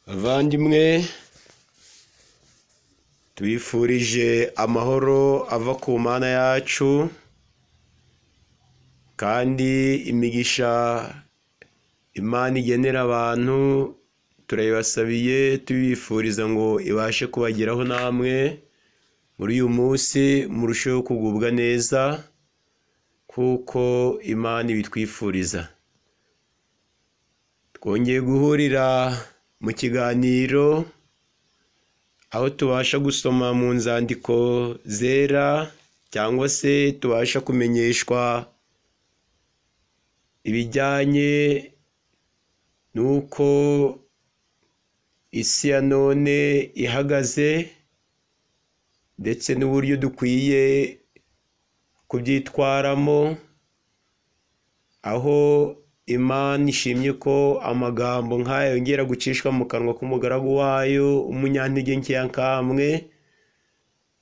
Bavandimwe, tubifurije amahoro ava ku Mana yacu kandi imigisha Imana igenera abantu turayibasabiye, tubifuriza ngo ibashe kubageraho namwe muri uyu munsi, murusheho kugubwa neza kuko Imana ibitwifuriza. Twongeye guhurira mu kiganiro aho tubasha gusoma mu nzandiko zera cyangwa se tubasha kumenyeshwa ibijyanye n'uko isi ya none ihagaze ndetse n'uburyo dukwiye kubyitwaramo, aho Imana ishimye ko amagambo nk'aya yongera gucishwa mu kanwa k'umugaragu wayo umunyantege nkeya nkamwe,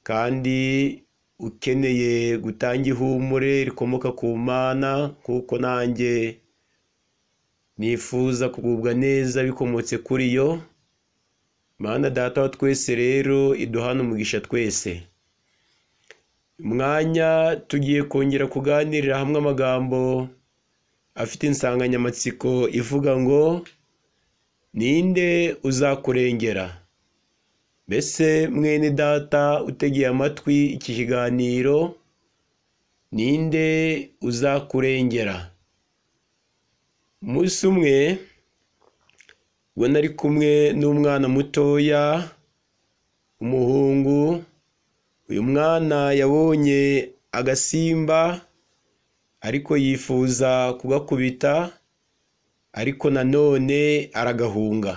kandi ukeneye gutanga ihumure rikomoka ku Mana, kuko nanjye nifuza kugubwa neza bikomotse kuri yo. Mana Data wa twese rero iduhane umugisha twese. Umwanya tugiye kongera kuganirira hamwe amagambo afite insanganyamatsiko ivuga ngo ninde uzakurengera? Mbese mwene data utegeye amatwi iki kiganiro, ninde uzakurengera? Umunsi umwe ubwo nari kumwe n'umwana mutoya w'umuhungu, uyu mwana yabonye agasimba ariko yifuza kugakubita, ariko nanone aragahunga,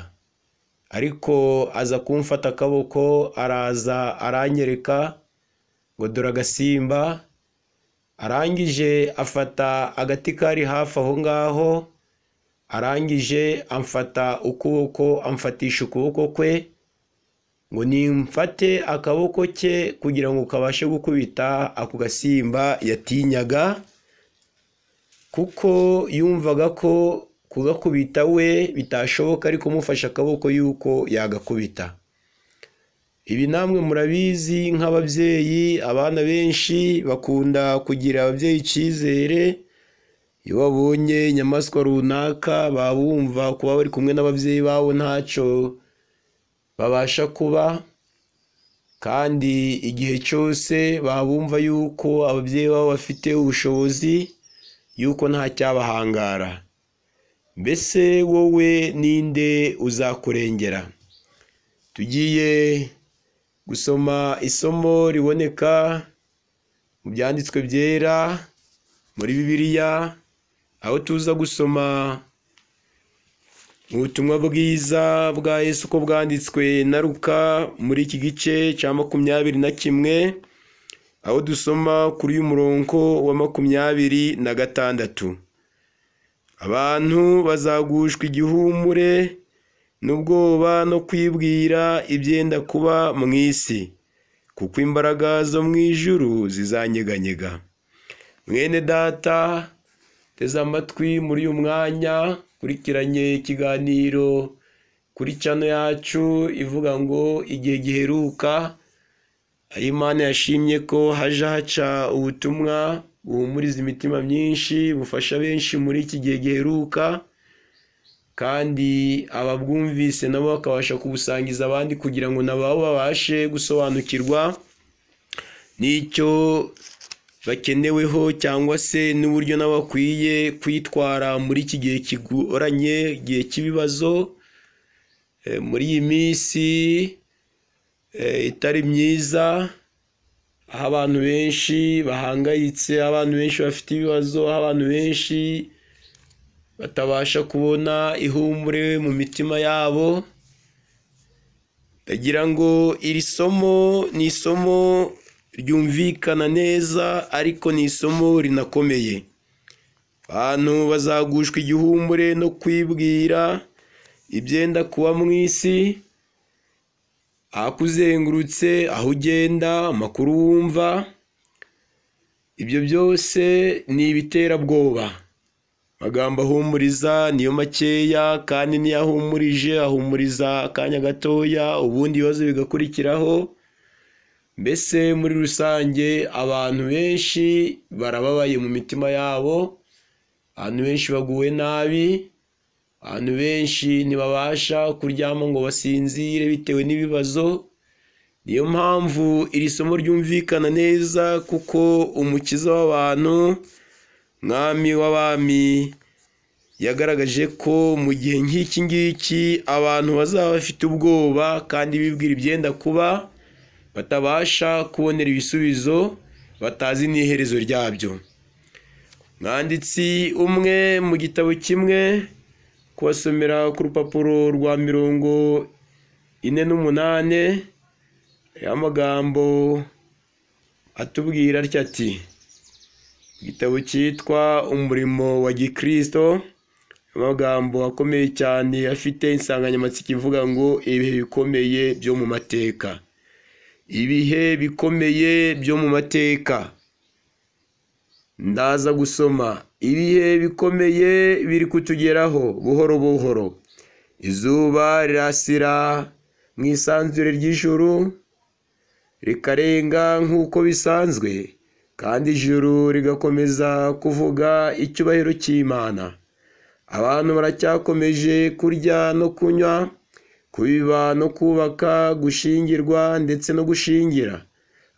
ariko aza kumfata akaboko araza aranyereka ngo dore agasimba, arangije afata agati kari hafi aho ngaho, arangije amfata ukuboko, amfatisha ukuboko kwe ngo nimfate akaboko ke kugira ngo kabashe gukubita ako gasimba yatinyaga, kuko yumvaga ko kugakubita we bitashoboka, ariko mufashe akaboko yuko yagakubita. Ibi namwe murabizi nk'ababyeyi, abana benshi bakunda kugira ababyeyi icyizere, iyo babonye inyamaswa runaka baba bumva kuba bari kumwe n'ababyeyi babo ntacyo babasha kuba, kandi igihe cyose baba bumva yuko ababyeyi babo bafite ubushobozi yuko nta cyabahangara. Mbese wowe ninde uzakurengera? Tugiye gusoma isomo riboneka mu byanditswe byera muri Bibiliya, aho tuza gusoma mu butumwa bwiza bwa Yesu uko bwanditswe na Luka muri iki gice cya 21, aho dusoma kuri uyu murongo wa 26. Abantu bazagushwa igihumure n'ubwoba no kwibwira ibyenda kuba mu isi, kuko imbaraga zo mu ijuru zizanyeganyega. Mwene data teze amatwi muri uyu mwanya, kurikiranye ikiganiro kuri cano yacu ivuga ngo igihe giheruka, aho Imana yashimye ko haja haca ubutumwa buhumuriza imitima myinshi, bufasha benshi muri iki gihe giheruka, kandi ababwumvise nabo bakabasha kubusangiza abandi kugira ngo nabo babashe gusobanukirwa n'icyo bakeneweho cyangwa se n'uburyo nabo bakwiye kwitwara muri iki gihe kigoranye, igihe cy'ibibazo, muri iyi minsi itari myiza, aho abantu benshi bahangayitse, abantu benshi bafite ibibazo, aho abantu benshi batabasha kubona ihumure mu mitima yabo. Ndagira ngo iri somo ni isomo ryumvikana neza, ariko ni isomo rinakomeye. Abantu bazagushwa igihumure no kwibwira ibyenda kuba mu isi, ahakuzengurutse, aho ugenda, amakuru wumva, ibyo byose ni ibiterabwoba. Amagambo ahumuriza niyo makeya, kandi niyo ahumurije ahumuriza akanya gatoya, ubundi ibibazo bigakurikiraho. Mbese muri rusange abantu benshi barababaye mu mitima yabo, abantu benshi baguwe nabi, abantu benshi ntibabasha kuryama ngo basinzire bitewe n'ibibazo. Niyo mpamvu iri somo ryumvikana neza, kuko Umukiza w'abantu, Mwami w'abami, yagaragaje ko mu gihe nk'iki ngiki abantu bazaba bafite ubwoba kandi bibwira ibyenda kuba, batabasha kubonera ibisubizo, batazi n'iherezo ryabyo. Mwanditsi umwe mu gitabo kimwe, kubasomera ku rupapuro rwa 48, amagambo atubwira atya ati: igitabo cyitwa Umurimo wa Gikristo, amagambo akomeye cyane afite insanganyamatsiko ivuga ngo ibihe bikomeye byo mu mateka. Ibihe bikomeye byo mu mateka. Ndaza gusoma ibihe bikomeye biri kutugeraho buhoro buhoro. Izuba rirasira mu isanzure ry'ijuru rikarenga nk'uko bisanzwe, kandi ijuru rigakomeza kuvuga icyubahiro cy'Imana. Abantu baracyakomeje kurya no kunywa, kubiba no kubaka, gushingirwa ndetse no gushingira.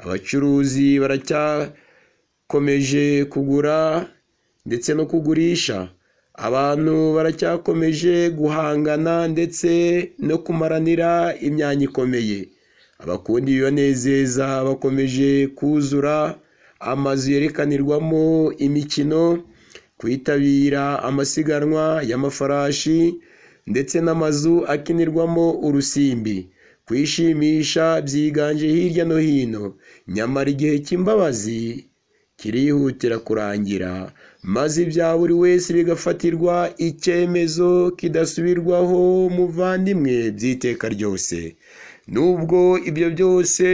Abacuruzi baracyakomeje kugura ndetse no kugurisha. Abantu baracyakomeje guhangana ndetse no kumaranira imyanya ikomeye. Abakunda ibibanezeza bakomeje kuzura amazu yerekanirwamo imikino, kwitabira amasiganwa y'amafarashi ndetse n'amazu akinirwamo urusimbi. Kwishimisha byiganje hirya no hino, nyamara igihe cy'imbabazi kirihutira kurangira, maze ibya buri wese bigafatirwa icyemezo kidasubirwaho, muvandimwe, by'iteka ryose. Nubwo ibyo byose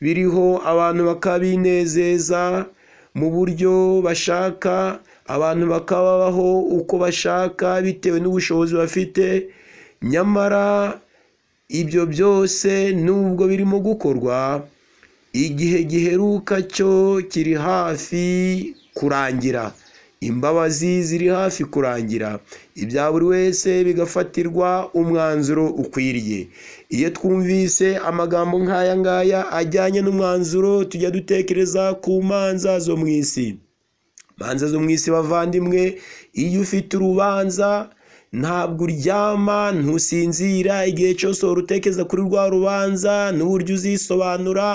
biriho, abantu bakabinezeza mu buryo bashaka, abantu bakabaho uko bashaka bitewe n'ubushobozi bafite, nyamara ibyo byose nubwo birimo gukorwa, igihe giheruka cyo kiri hafi kurangira. Imbabazi ziri hafi kurangira, ibya buri wese bigafatirwa umwanzuro ukwiriye. Iyo twumvise amagambo nk'aya ngaya ajyanye n'umwanzuro, tujya dutekereza ku manza zo mu isi. Manza zo mu isi, bavandimwe, iyo ufite urubanza ntabwo uryama, ntusinzira, igihe cyose uhora utekereza kuri rwa rubanza n'uburyo uzisobanura.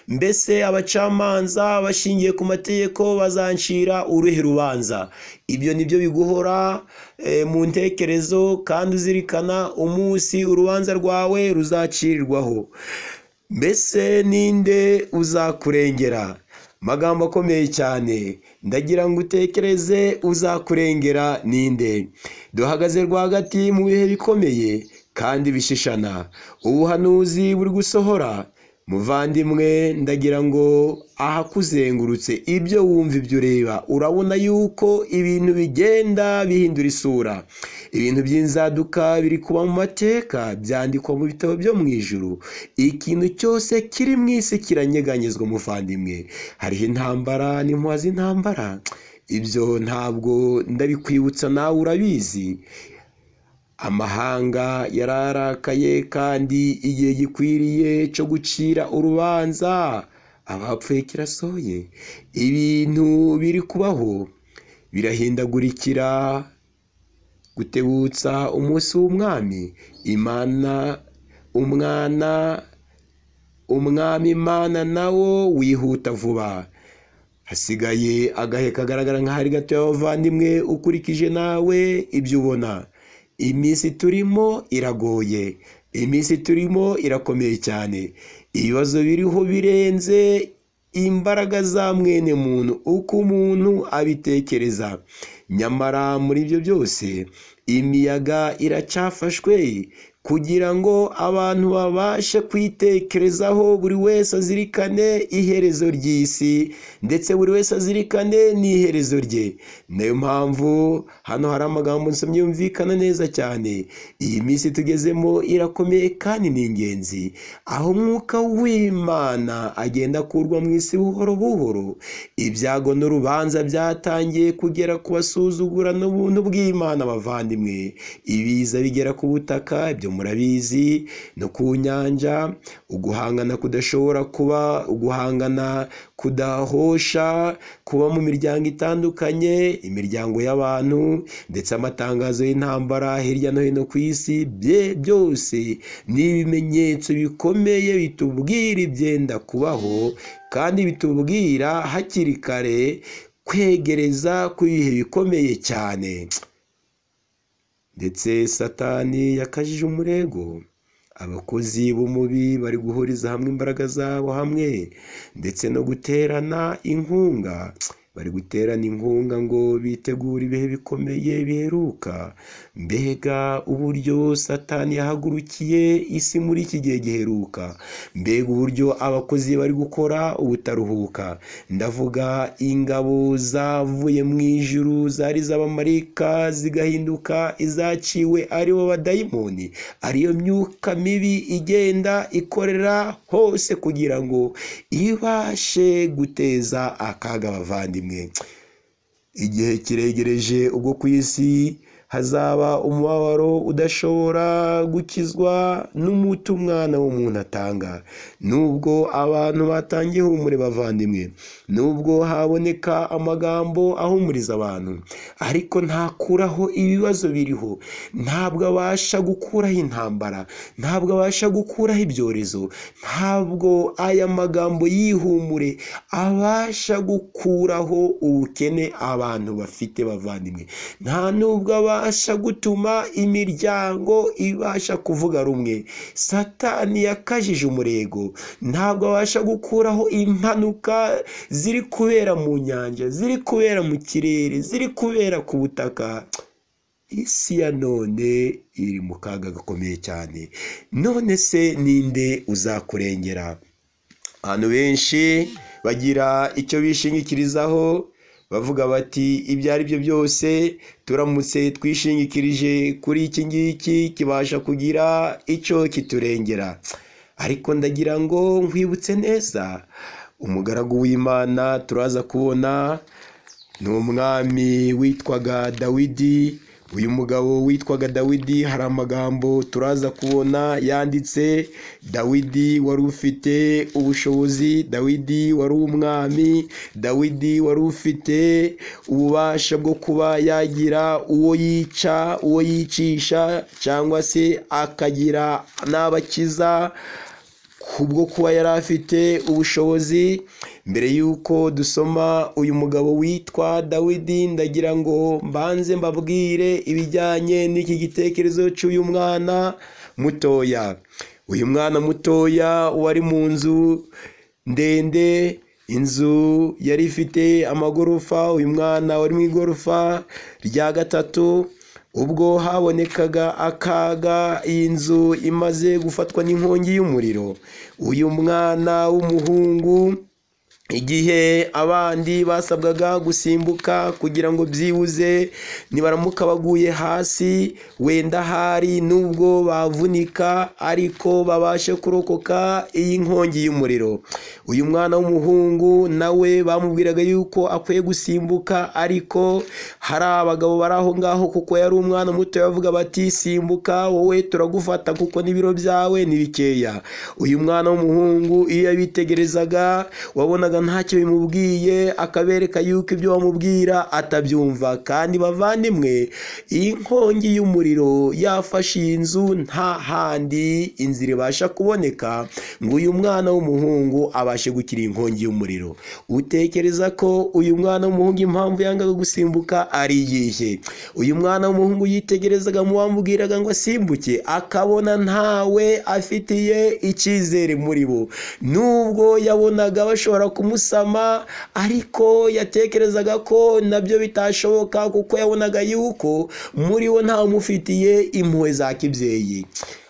Mbese abacamanza bashingiye ku mategeko bazancira uruhe rubanza? Ibyo nibyo biguhora mu ntekerezo, kandi uzirikana umunsi urubanza rwawe ruzacirirwaho. Mbese ninde uzakurengera? Amagambo akomeye cyane, ndagira ngo utekereze, uzakurengera ninde? Duhagaze rwagati mu bihe bikomeye kandi bishishana. Ubuhanuzi buri gusohora. Muvandimwe, ndagira ngo ahakuzengurutse, ibyo wumva, ibyo ureba, urabona yuko ibintu bigenda bihindura isura. Ibintu by'inzaduka biri kuba mu mateka, byandikwa mu bitabo byo mu ijuru. Ikintu cyose kiri mu isi kiranyeganyezwa, muvandimwe. Hariho intambara n'impuha z'intambara. Ibyo ntabwo ndabikwibutsa, nawe urabizi. Amahanga yararakaye, kandi igihe gikwiriye cyo gucira urubanza abapfuye kirasohoye. Ibintu biri kubaho birahindagurikira gutebutsa umunsi w'Umwami Imana. Umwana Umwami Imana nawo wihuta vuba. Hasigaye agahe kagaragara nk'ahari gato y'abavandimwe, ukurikije nawe ibyo ubona. Iminsi turimo iragoye, iminsi turimo irakomeye cyane. Ibibazo biriho birenze imbaraga za mwene muntu, uko umuntu abitekereza. Nyamara muri ibyo byose imiyaga iracyafashwe kugira ngo abantu babashe kwitekerezaho, buri wese azirikane iherezo ry'isi, ndetse buri wese azirikane n'iherezo rye. Niyo mpamvu hano hari amagambo nsomye yumvikana neza cyane. Iyi minsi tugezemo irakomeye kandi ni ingenzi, aho umwuka w'Imana agenda akurwa mu isi buhoro buhoro. Ibyago n'urubanza byatangiye kugera ku basuzugura n'ubuntu bw'Imana. Bavandimwe, ibiza bigera ku butaka, ibyo murabizi, no ku nyanja, uguhangana kudashobora kuba, uguhangana kudahosha kuba mu miryango itandukanye, imiryango y'abantu, ndetse amatangazo y'intambara hirya no hino ku isi, byose ni ibimenyetso bikomeye bitubwira ibyenda kubaho, kandi bitubwira hakiri kare kwegereza ku bihe bikomeye cyane. Ndetse Satani yakajije umurego, abakozi b'umubi bari guhuriza hamwe imbaraga zabo hamwe, ndetse no guterana inkunga. Bari guterana inkunga ngo bitegure ibihe bikomeye biheruka. Mbega uburyo Satani yahagurukiye isi muri iki gihe giheruka! Mbega uburyo abakozi bari gukora ubutaruhuka! Ndavuga ingabo zavuye mu ijuru zari iz'abamarayika zigahinduka izaciwe aribo badayimoni, ariyo myuka mibi igenda ikorera hose kugira ngo ibashe guteza akaga abavandimwe. Igihe kiregereje ubwo ku isi hazaba umubabaro udashobora gukizwa n'umuti umwana w'umuntu atanga. Nubwo abantu batangiye ihumure bavandimwe, nubwo haboneka amagambo ahumuriza abantu, ariko ntakuraho ibibazo biriho, ntabwo abasha gukuraho intambara, ntabwo abasha gukuraho ibyorezo, ntabwo aya magambo y'ihumure abasha gukuraho ubukene abantu bafite bavandimwe, nta nubwo abasha gutuma imiryango ibasha kuvuga rumwe. Satani yakajije umurego, ntabwo abasha gukuraho impanuka ziri kubera mu nyanja, ziri kubera mu kirere, ziri kubera ku butaka. Isi ya none iri mu kaga gakomeye cyane. None se ninde uzakurengera? Abantu benshi bagira icyo bishingikirizaho, bavuga bati ibyo ari byo byose turamutse twishingikirije kuri iki ngiki kibasha kugira icyo kiturengera. Ariko ndagira ngo nkwibutse neza, umugaragu w'Imana turaza kubona ni umwami witwaga Dawidi. Uyu mugabo witwaga Dawidi, hari amagambo turaza kubona yanditse. Dawidi wari ufite ubushobozi, Dawidi wari umwami, Dawidi wari ufite ububasha bwo kuba yagira uwo yica, uwo yicisha, cyangwa se akagira n'abakiza kubwo kuba yari afite ubushobozi. Mbere y'uko dusoma uyu mugabo witwa Dawidi, ndagira ngo mbanze mbabwire ibijyanye n'iki gitekerezo cy'uyu mwana mutoya. Uyu mwana mutoya wari mu nzu ndende, inzu yari ifite amagorofa. Uyu mwana wari mu igorofa rya gatatu. Ubwo habonekaga akaga, iyi nzu imaze gufatwa n'inkongi y'umuriro, uyu mwana w'umuhungu, igihe abandi basabwaga gusimbuka kugira ngo byibuze nibaramuka baguye hasi, wenda hari nubwo bavunika ariko babashe kurokoka iyi nkongi y'umuriro, uyu mwana w'umuhungu nawe bamubwiraga yuko akwiye gusimbuka, ariko hari abagabo bari aho ngaho, kuko yari umwana muto, bavuga bati simbuka wowe turagufata kuko n'ibiro byawe ni bikeya. Uyu mwana w'umuhungu iyo yabitegerezaga wabonaga ntacyo bimubwiye, akabereka yuko ibyo bamubwira atabyumva. Kandi bavandimwe, iyi nkongi y'umuriro yafashe iyi nzu, nta handi inzira ibasha kuboneka ngo uyu mwana w'umuhungu abashe gukira inkongi y'umuriro. Utekereza ko uyu mwana w'umuhungu impamvu yangaga gusimbuka ari iyihe? Uyu mwana w'umuhungu yitegerezaga mu bamubwiraga ngo asimbuke, akabona ntawe afitiye icyizere muri bo, nubwo yabonaga bashobora kumusama, ariko yatekerezaga ko nabyo bitashoboka kuko yabonaga yuko muri we ntawumufitiye impuhwe za kibyeyi.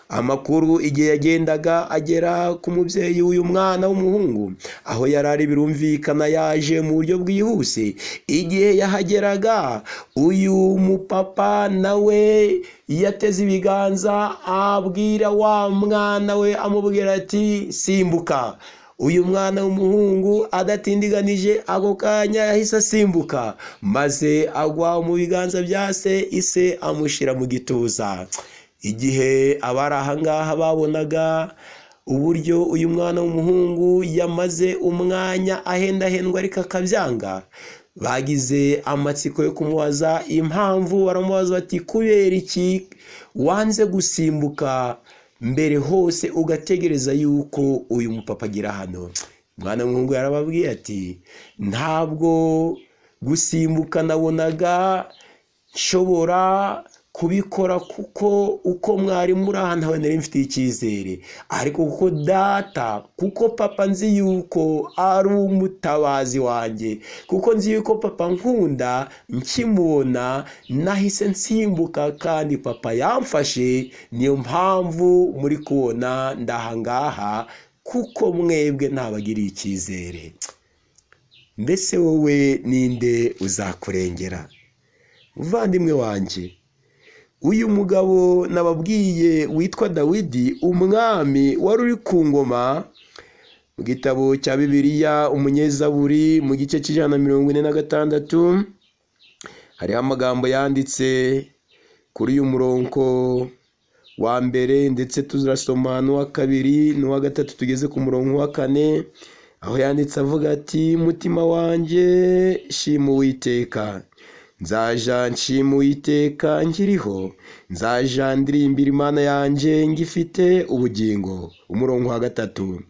Amakuru igihe yagendaga agera ku mubyeyi w'uyu mwana w'umuhungu aho yari ari, birumvikana yaje mu buryo bwihuse. Igihe yahageraga, uyu mupapa nawe yateze ibiganza abwira wa mwana we, amubwira ati simbuka. Uyu mwana w'umuhungu adatindiganije ako kanya yahise asimbuka, maze agwa mu biganza bya se, ise amushyira mu gituza. Igihe abari aha ngaha babonaga uburyo uyu mwana w'umuhungu yamaze umwanya ahendahendwa ariko akabyanga, bagize amatsiko yo kumubaza impamvu. Baramubaza bati kubera iki wanze gusimbuka mbere hose ugategereza yuko uyu mupapa agera hano? Umwana w'umuhungu yarababwiye ati ntabwo gusimbuka nabonaga nshobora kubikora kuko uko mwari muri aha ntawe nari mfitiye icyizere, ariko kuko data, kuko papa nzi yuko ari umutabazi wanjye, kuko nzi yuko papa nkunda, nkimubona nahise nsimbuka kandi papa yamfashe, niyo mpamvu muri kubona ndahangaha kuko mwebwe ntabagiriye icyizere. Mbese wowe ninde uzakurengera? Muvandimwe wanjye, uyu mugabo nababwiye witwa Dawidi, umwami wari uri ku ngoma, mu gitabo cya Bibiliya Umunyezaburi mu gice 146 hariho amagambo yanditse kuri uyu murongo wa mbere, ndetse tuzasoma n'uwa kabiri n'uwa gatatu tugeze ku murongo wa kane, aho yanditse avuga ati mutima wanjye shima Uwiteka, nzaja nshima Uwiteka nkiriho, nzaja ndirimbira Imana yanjye ngifite ubugingo. Umurongo wa gatatu,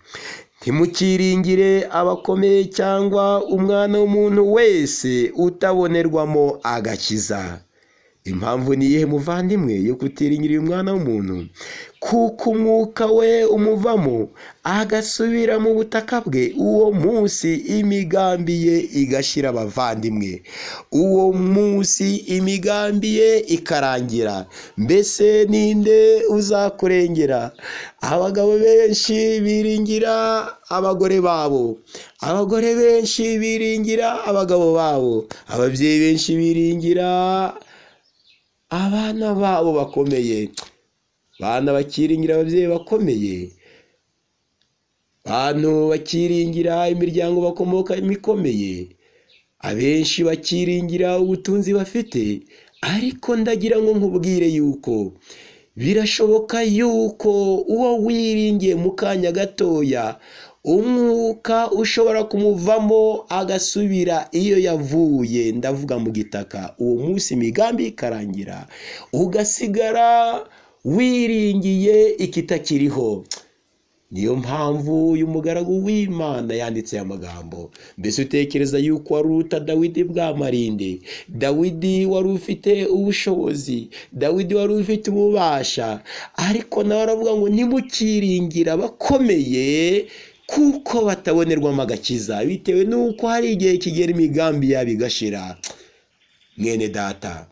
ntimukiringire abakomeye cyangwa umwana w'umuntu wese utabonerwamo agakiza. Impamvu ni iyihe muvandimwe yo kutiringira uyu mwana w'umuntu? Kuko umwuka we umuvamo agasubira mu butaka bwe, uwo munsi imigambi ye igashira abavandimwe, uwo munsi imigambi ye ikarangira. Mbese ninde uzakurengera? Abagabo benshi biringira abagore babo, abagore benshi biringira abagabo babo, ababyeyi benshi biringira abana babo bakomeye, abana bakiringira ababyeyi bakomeye, abantu bakiringira imiryango bakomokamo ikomeye, abenshi bakiringira ubutunzi bafite. Ariko ndagira ngo nkubwire yuko birashoboka yuko uwo wiringiye mu kanya gatoya umwuka ushobora kumuvamo agasubira iyo yavuye, ndavuga mu gitaka, uwo munsi imigambi ikarangira, ugasigara wiringiye ikitakiriho. Niyo mpamvu uyu mugaragu w'Imana yanditse aya magambo. Mbese utekereza yuko wari uruta Dawidi bwamarinde? Dawidi wari ufite ubushobozi, Dawidi wari ufite ububasha, ariko nawe aravuga ngo ntimukiringira abakomeye kuko batabonerwamo agakiza, bitewe n'uko hari igihe kigera imigambi yabo igashira. Mwene data,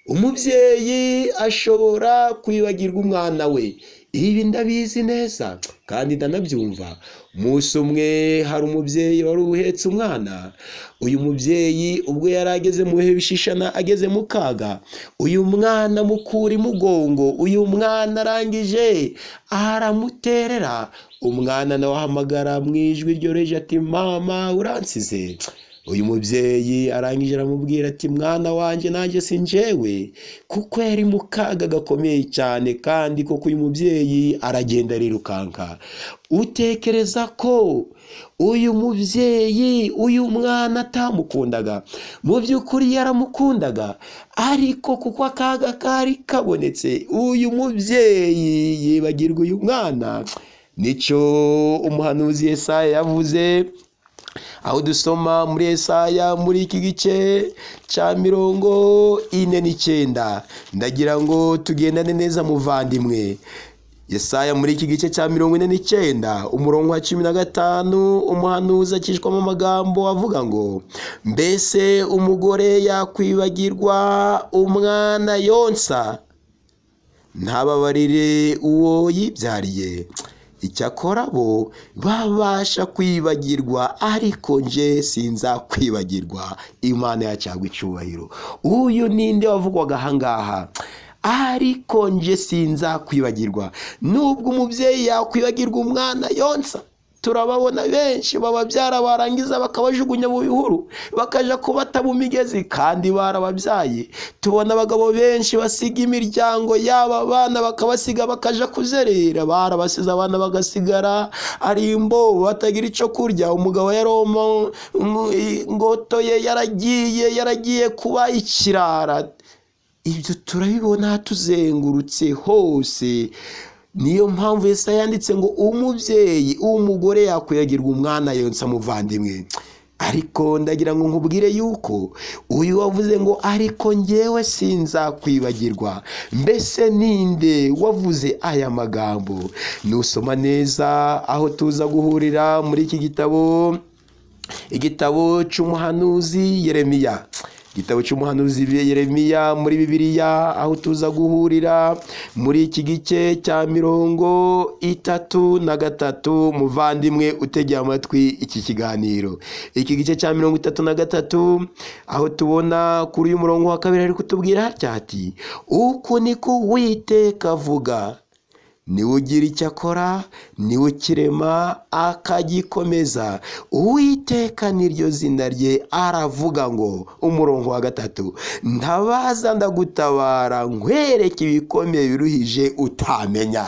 umubyeyi ashobora kwibagirwa umwana we, ibi ndabizi neza kandi ndanabyumva. Umunsi umwe hari umubyeyi wari uhetse umwana. Uyu mubyeyi ubwo yari ageze mu bihe bishishana, ageze mu kaga, uyu mwana mukura imugongo, uyu mwana arangije aramuterera. Umwana nawe ahamagara mu ijwi ryoroheje ati mama uransize. Uyu mubyeyi arangije aramubwira ati mwana wanjye nanjye si njyewe, kuko yari mu kaga gakomeye cyane, kandi koko uyu mubyeyi aragenda arirukanka. Utekereza ko uyu mubyeyi uyu mwana atamukundaga? Mu by'ukuri yaramukundaga, ariko kuko akaga kari kabonetse uyu mubyeyi yibagirwa uyu mwana. Nicyo umuhanuzi Yesaya yavuze, aho dusoma muri Yesaya muri iki gice cya 49. Ndagira ngo tugendane neza muvandimwe. Yesaya muri iki gice cya 49 umurongo wa 15, umuhanuzi akishwamo amagambo avuga ngo: mbese umugore yakwibagirwa umwana yonsa, ntababarire uwo yibyariye? Icyakora bo babasha kwibagirwa, ariko nje sinzakwibagirwa. Imana yacagwa icyubahiro. Uyu ninde wavugwaga ahangaha? Ariko nje sinzakwibagirwa. Nubwo umubyeyi yakwibagirwa umwana yonsa, turababona benshi bababyara barangiza bakabajugunya mu bihuru, bakaja kubata mu migezi kandi barababyaye. Tubona abagabo benshi basiga imiryango yabo, abana bakabasiga bakaja kuzerera, barabasize abana bagasigara ari imbobo batagira icyo kurya. Umugabo yaroma ingoto ye yaragiye kuba ikirara. Ibyo turabibona tuzengurutse hose. Niyo mpamvu Yesaya yanditse ngo umubyeyi umugore yakwibagirwa umwana yonsa muvandimwe. Ariko ndagira ngo nkubwire yuko uyu wavuze ngo ariko njyewe sinzakwibagirwa, mbese ninde wavuze aya magambo? Nusoma neza aho tuza guhurira muri iki gitabo, igitabo cy'umuhanuzi Yeremiya, igitabo cy'umuhanuzi Yeremiya muri Bibiliya, aho tuza guhurira muri iki gice cya 33. Muvandimwe utegeye amatwi iki kiganiro, iki gice cya 33, aho tubona kuri uyu murongo wa 2 ari kutubwira ati: uku niko Uwiteka avuga, niwe ugira icyo akora, niwe ukirema akagikomeza, Uwiteka niryo zina rye. Aravuga ngo, umurongo wa 3, ntabaza ndagutabara, nkwereke ibikomeye biruhije utamenya.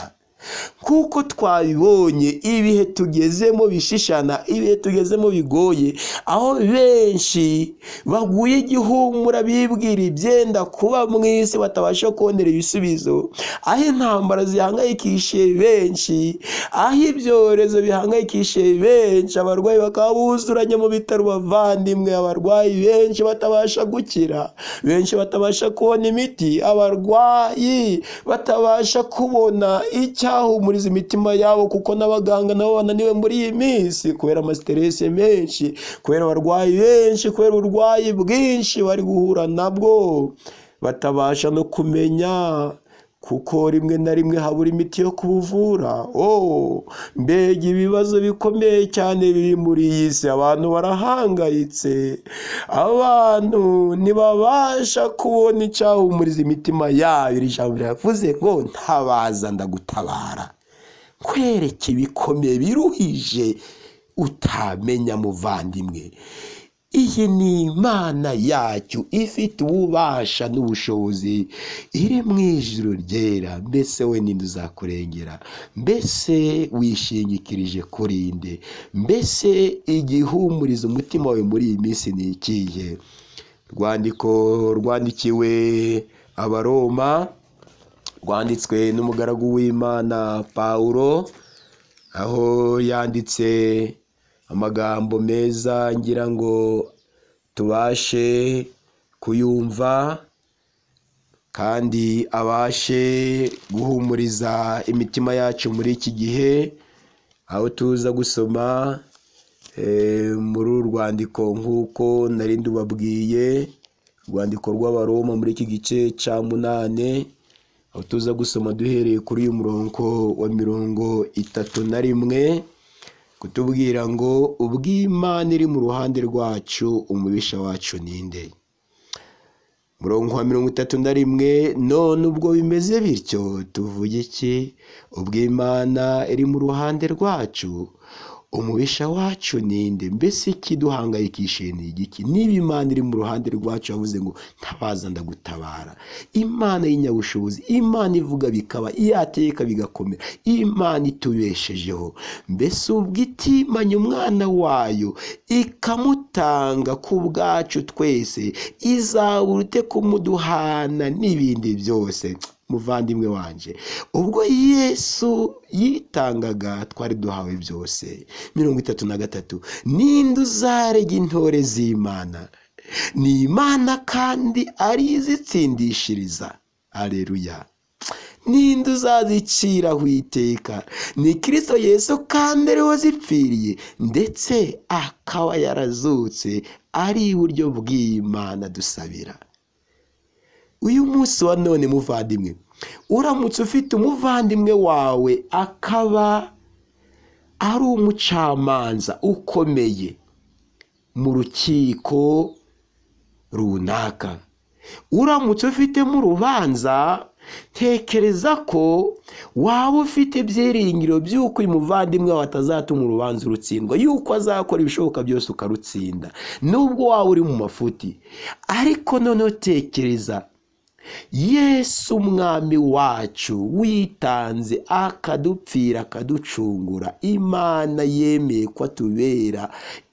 Kuko twabibonye ibihe tugezemo bishishana, ibihe tugezemo bigoye, aho benshi baguye igihumura bibwira ibyenda kuba mu isi batabasha kubonera ibisubizo, aho intambara zihangayikishije benshi, aho ibyorezo bihangayikishije benshi, abarwayi bakaba buzuranye mu bitaro bavandimwe, abarwayi benshi batabasha gukira, benshi batabasha kubona imiti, abarwayi batabasha kubona icyahumuriza imitima yabo, kuko n'abaganga nabo bananiwe muri iyi minsi kubera amasiterese menshi, kubera abarwayi benshi, kubera uburwayi bwinshi bari guhura nabwo, batabasha no kumenya kuko rimwe na rimwe habura imiti yo kubuvura. Mbega ibibazo bikomeye cyane biri muri iyi si! Abantu barahangayitse, abantu ntibabasha kubona icyahumuriza imitima yabo. Iri jambo riravuze ngo ntabaza ndagutabara, nkwereke ibikomeye biruhije utamenya. Muvandimwe, iyi ni Imana yacu ifite ububasha n'ubushobozi, iri mu ijuru ryera. Mbese we ninde uzakurengera? Mbese wishingikirije kuri nde? Mbese igihumuriza umutima wawe muri iyi minsi ni ikihe? Rwandiko rwandikiwe Abaroma, rwanditswe n'umugaragu w'Imana Pawulo, aho yanditse amagambo meza ngira ngo tubashe kuyumva kandi abashe guhumuriza imitima yacu muri iki gihe, aho tuza gusoma muri uru rwandiko nk'uko nari ndubabwiye, urwandiko rw'Abaroma muri iki gice cya 8, aho tuza gusoma duhereye kuri uyu murongo wa 31, kutubwira ngo ubw'Imana iri mu ruhande rwacu, umubisha wacu ninde? Murongo wa 31, none ubwo bimeze bityo tuvuge iki? Ubw'Imana iri mu ruhande rwacu, umubisha wacu ninde? Mbese ikiduhangayikishije ni igiki? Niba Imana iri mu ruhande rwacu, yavuze ngo ntabaza ndagutabara. Imana y'inyabushobozi, Imana ivuga bikaba, yateka bigakomera, Imana itubeshejeho. Mbese ubwo itimanye umwana wayo ikamutanga ku bwacu twese, izabura ute kumuduhana n'ibindi byose? Muvandimwe wanje, ubwo Yesu yitangaga twari duhawe byose. 33, ninde uzarega intore z'Imana? Ni Imana kandi ari izitsindishiriza. Aleluya! Ninde uzaziciraho iteka? Ni Kristo Yesu, kandi ariwe wazipfiriye, ndetse akaba yarazutse ari iburyo bw'Imana dusabira. Uyu munsi wa none muvandimwe, uramutse ufite umuvandimwe wawe akaba ari umucamanza ukomeye mu rukiko runaka, uramutse ufitemo urubanza, tekereza ko waba ufite ibyiringiro by'uko uyu muvandimwe wawe atazatuma urubanza urutsindwa, yuko azakora ibishoboka byose ukarutsinda, nubwo waba uri mu mafuti. Ariko noneho tekereza Yesu umwami wacu witanze akadupfira akaducungura, Imana yemeye ko atubera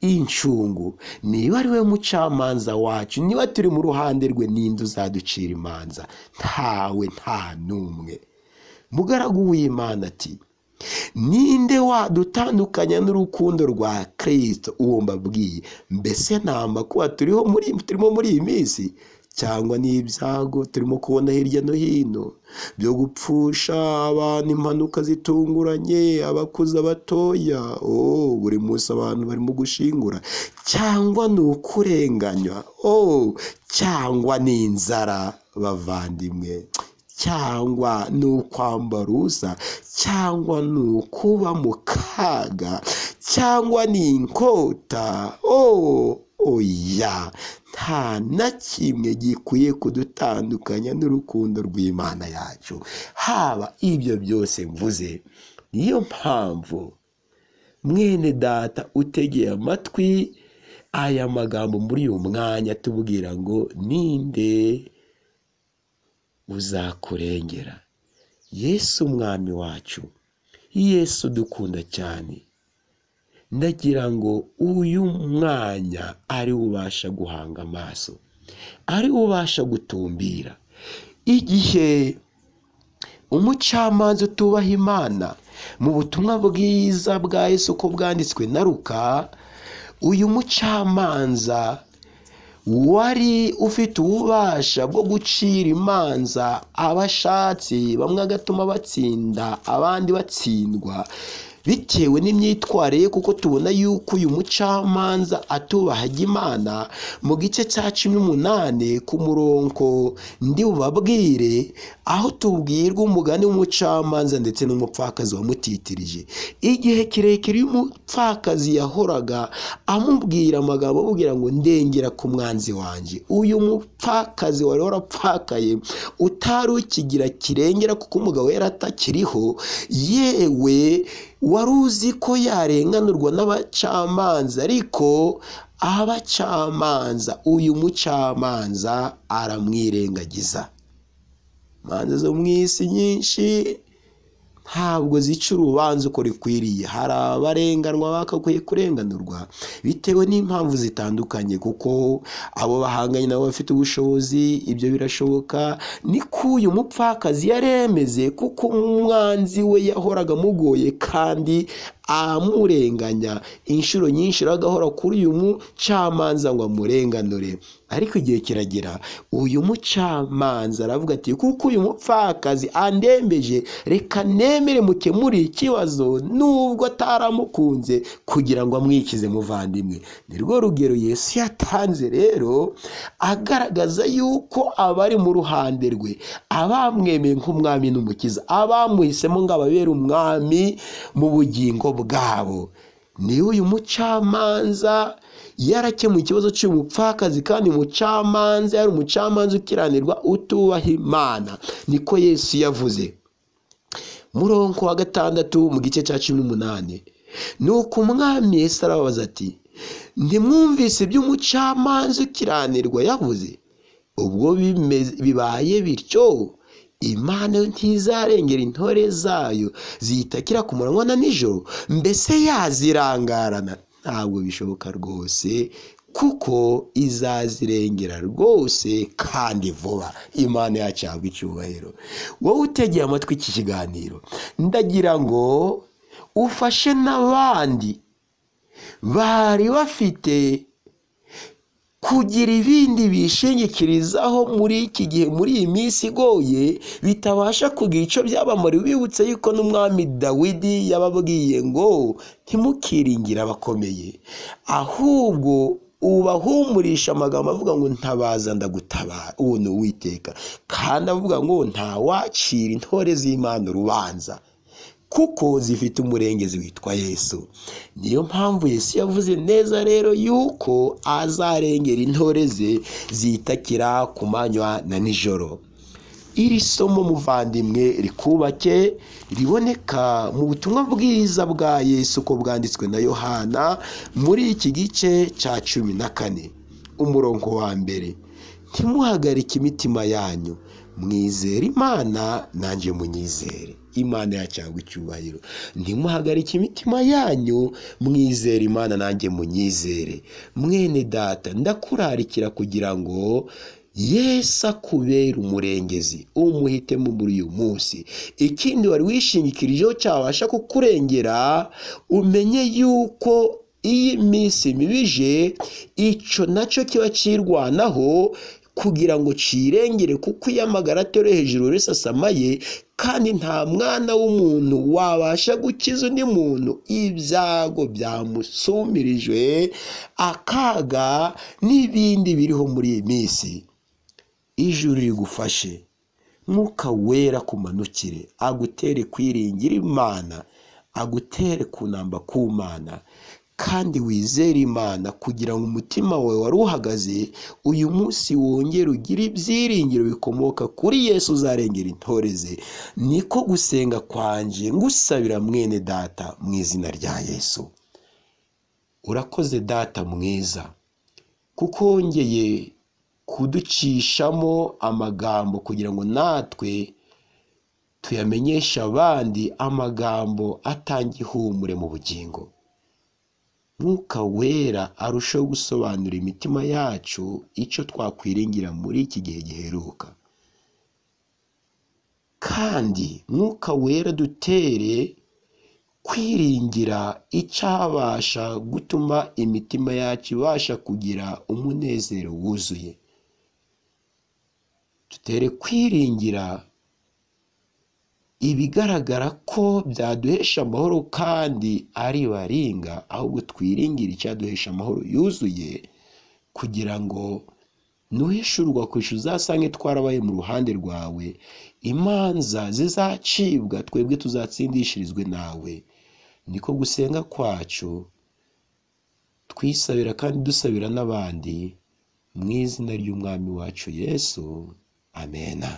incungu. Niba ari we mucamanza wacu, niba turi mu ruhande rwe, ninde uzaducira imanza? Ntawe, nta n'umwe. Mugaragu w'Imana ati ninde wadutandukanya n'urukundo rwa Kristo? Uwo mbabwiye, mbese nta makuba turimo muri iyi minsi, cyangwa n'ibyago turimo kubona hirya no hino byo gupfusha abantu, impanuka zitunguranye, abakuze, abatoya, buri munsi abantu barimo gushingura, cyangwa ni ukurenganywa, cyangwa ni inzara bavandimwe, cyangwa ni ukwambara ubusa, cyangwa ni ukuba mu kaga, cyangwa ni inkota. Oya, nta na kimwe gikwiye kudutandukanya n'urukundo rw'Imana yacu, haba ibyo byose mvuze. Niyo mpamvu mwene data utegeye amatwi aya magambo muri uyu mwanya tubwira ngo ninde uzakurengera? Yesu umwami wacu, Yesu dukunda cyane. Ndagira ngo uyu mwanya ari ubasha guhanga amaso, ari ubasha gutumbira. Igihe umucamanza utubaha Imana, mu butumwa bwiza bwa Yesu uko bwanditswe na Luka, uyu mucamanza wari ufite ububasha bwo gucira imanza abashatsi, bamwe agatuma batsinda abandi batsindwa bitewe n'imyitwarire ye, kuko tubona yuko uyu mucamanza atubahaga Imana. Mu gice cya 18 ku murongo ndi bubabwire, aho tubwirwa umugani w'umucamanza ndetse n'umupfakazi wamutitirije. Igihe kirekire uyu mupfakazi yahoraga amubwira amagambo amubwira ngo ndengera ku mwanzi wanjye. Uyu mupfakazi wari warapfakaye, utari ukigira kirengera kuko umugabo yari atakiriho, yewe wari uzi ko yarenganurwa n'abacamanza, ariko abacamanza, uyu mucamanza aramwirengagiza. Imanza zo mu isi nyinshi ntabwo zica urubanza uko rikwiriye. Hari abarenganwa bakakwiye kurenganurwa bitewe n'impamvu zitandukanye, kuko abo bahanganye nabo bafite ubushobozi, ibyo birashoboka. Niko uyu mupfakazi yaremeze, kuko umwanzi we yahoraga amugoye kandi amurenganya inshuro nyinshi, agahora kuri uyu mucamanza ngo amurenganure. Ariko igihe kiragera uyu mucamanza aravuga ati kuko uyu mupfakazi andembeje, reka nemere mukemure ikibazo nubwo ataramukunze, kugira ngo amwikize muvandimwe. Ni rwo rugero Yesu yatanze rero, agaragaza yuko abari mu ruhande rwe, abamwemeye nk'umwami n'umukiza, abamuhisemo ngo ababere umwami mu bugingo bwabo. Ni uyu mucamanza yarakemuye ikibazo cy'umupfakazi, kandi umucamanza yari umucamanza ukiranirwa utubaha Imana. Niko Yesu yavuze. Murongo wa 6 mu gice cya 18, nuko umwami Yesu arababaza ati ntimwumvise iby'umucamanza ukiranirwa yavuze? Ubwo bibaye bityo, Imana ntizarengera intore zayo ziyitakira ku manywa na nijoro? Mbese yazirangarana? Ntabwo bishoboka rwose, kuko izazirengera rwose kandi vuba. Imana yacu ihabwe icyubahiro. Wowe utegeye amatwi iki kiganiro, ndagira ngo ufashe n'abandi bari bafite kugira ibindi bishingikirizaho muri iki gihe, muri iyi minsi igoye, bitabasha kugira icyo byabamara. Bibutse yuko n'umwami Dawidi yababwiye ngo ntimukiringire abakomeye, ahubwo ubahumurisha amagambo avuga ngo ntabaza ndagutabara, uwo ni Uwiteka. Kandi avuga ngo ntawacira intore z'Imana urubanza, kuko zifite umurengezi witwa Yesu. Niyo mpamvu Yesu yavuze neza rero yuko azarengera intore ze zitakira ku manywa na nijoro. Iri somo muvandimwe rikubake, riboneka mu butumwa bwiza bwa Yesu uko bwanditswe na Yohana muri iki gice cya 14 umurongo wa 1. Ntimuhagarike imitima yanyu, mwizere Imana nanjye munyizere. Imana yacyangwa icyubahiro. Ntimuhagarike imitima yanyu, mwizere Imana nanjye munyizere. Mwene data, ndakurarikira kugira ngo Yesu akubere umurengezi, umuhitemo muri uyu munsi. Ikindi wari wishingikirijeho cyabasha kukurengera, umenye yuko iyi minsi mibije icyo nacyo kiba kirwanaho kugira ngo cirengere, kuko iyo amagara atero hejuru risasamaye, kandi nta mwana w'umuntu wabasha gukiza undi muntu ibyago byamusumirijwe, akaga n'ibindi biriho muri iyi minsi. Ijuru rigufashe, Mwuka Wera kumanukire, agutere kwiringira Imana, agutere kunamba ku Mana, kandi wizere Imana kugira ngo umutima wawe wari uhagaze uyu munsi wongere ugire ibyiringiro bikomoka kuri Yesu uzarengera intore ze. Niko gusenga kwanje ngusabira mwene data mu izina rya Yesu. Urakoze data mwiza, kuko wongeye kuducishamo amagambo kugira ngo natwe tuyamenyeshe abandi, amagambo atanga ihumure mu bugingo. Mwuka Wera arushaho gusobanura imitima yacu icyo twakwiringira muri iki gihe giheruka. Kandi Mwuka Wera dutere kwiringira icyabasha gutuma imitima yacu ibasha kugira umunezero wuzuye. Dutere kwiringira ibigaragara ko byaduhesha amahoro kandi ari baringa, ahubwo twiringire icyaduhesha amahoro yuzuye, kugira ngo nuhishurwa ku ishusho uzasange twarabaye mu ruhande rwawe, imanza zizacibwa twebwe tuzatsindishirizwe nawe. Niko gusenga kwacu twisabira kandi dusabira n'abandi mu izina ry'Umwami wacu Yesu, amena.